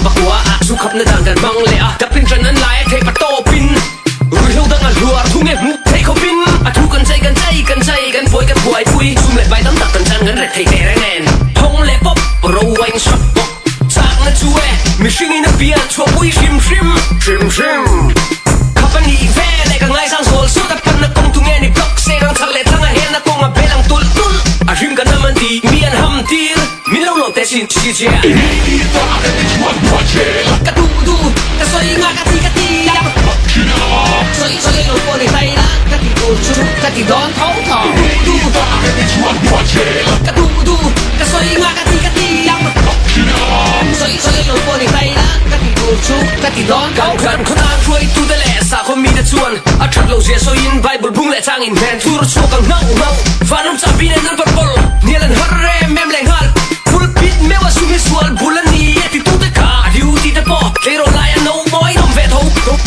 1990 ah zu khapna dan kan hmang leh a, dapin ṭan an lai a theih pa tawpin ruihhlo dang a hluar thung e hmuh theih khawpin a thu kan chei kan chei kan chei kan buai kan buaipui sum leh pai tam tak kan chan kan ret thei teh reng nen thawng leh pawp ro wine shop bawk chakna chu e mihringin a pian chhuahpui hrim hrim hrim hrim khap a nih vel e ka ngaisang zawl sawt a panna kawng tu nge ni block seng ang chak leh thlang a helna kawng a bel ang tulh tulh a hrim kan nam an ti mi an ham tir. Min lo lawm teh sin chi che. Ka duh duh ka sawi nga ka ti ka ti ang. Sawi sawi lo pawh ni hlai la ka ti tur chu ka ti dawn tho tho. Duh duh ka duh duh ka sawi nga ka ti ka ti ang. Sawi sawi lo pawh ni hlai la ka ti tur chu ka ti dawn tho tho. Kan khawtlang hruaitute leh sakhaw mite chuan a that lo zia sawiin Bible bung leh changin hnen thur chhuak ang nghauh nghauh. Vanram chahbi nen an vawrh pawlh, hnial an har rem em leh nghal. Pulpit meuh a sum hi sual bul a ni e titute kha a duty te pawh tleirawl lai a no mawi nawm ve tho.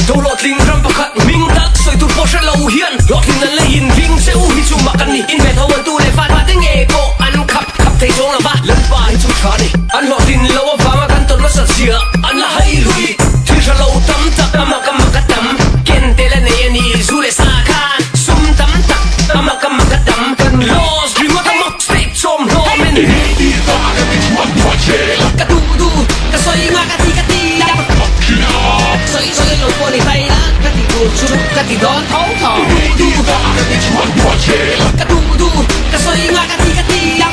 Tho hlawhtling ram pakhat hming tak sawi tur pawh hre lo hian hlawhtling an la inring che u hi chu mak an ni. In ve tho an tu leh fat te nge pawh an khap khap thei zawng lo va. Lalpa hi chu tha ni. An hlawhtlin lo avanga kan tawrh nasa zia an la hai lui. Thil hra lo tam tak a mak a mak a tam ken tel a nei a ni zu leh sa khan sum tam tak a mak a mak a tam kan loss ringawt a maw state chawm hlawm in. Ka duh duh ka sawi nga ka ti ka ti a sawi sawi lo pawh ni hlai la ka ti tur chu ka ti dawn tho tho duh duh ka duh duh ka sawi nga ka ti ka ti a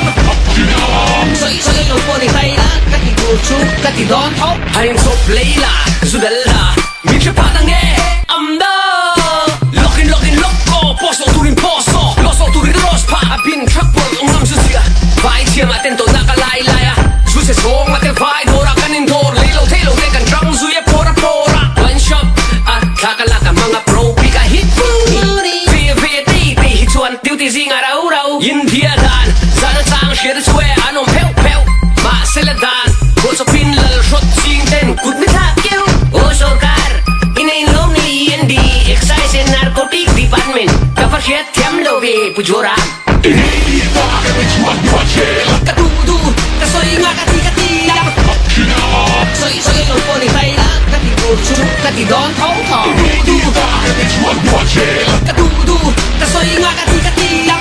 sawi sawi lo pawh ni hlai la ka ti tur chu ka ti dawn tho. Hain chawp lei la zu dal la min hre phat ang e am da Lock in lock in lock aw post loh turin post aw loss loh turin loss phah a bin thak pawlh ngam chu zia Vai thiam ah ten tawhna ka lai lai a zu chhe chhawng a te vai dawr ah kan in dawr lei lo thei lo te kan tang zui a pawr a pawr a One shot a thla ka lak a hmang a pro bik a hit Ve ve tei tei hi chuan duty zing ah rau rau India dan zan a chang hriat a chhuah e an awm pheuh pheuh Mahse la dan Buah chawpin lal hrawt ching ten kut mi thlak keuh. Aw sorkar, i nei lawm ni END, Excise and Narcotic Department, ka va hriat thiam lo ve Pu Joram. Ka duh duh, ka sawi nga ka ti ka ti a. Sawi sawi lo pawh ni hlai la, ka ti tur chu ka ti dawn tho tho. Duh duh, ka duh duh, ka sawi nga ka ti ka ti a.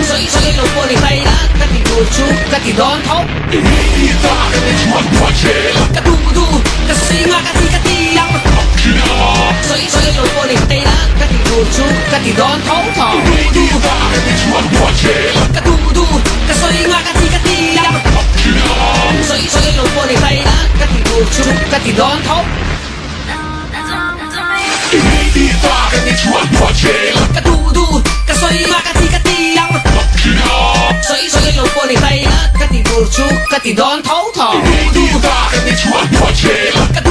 Sawi sawi lo pawh ni hlai la, ka ti tur chu ka ti dawn tho. Ka duh duh, ka sawi nga ka ti ka ti ang. Sawi sawi lo pawh ni hlei la, ka ti tur chu ka ti dawn tho tho. Duh duh, ka duh duh, ka sawi nga ka ti ka ti ang. Sawi sawi lo pawh ni hlei la, ka ti tur chu ka ti dawn tho. Ka duh duh, ka sawi nga ka ti ka ti ang. Sawi sawi lo pawh ni hlai la, ka ti tur chu ka ti dawn tho tho. Duh duh, ka duh.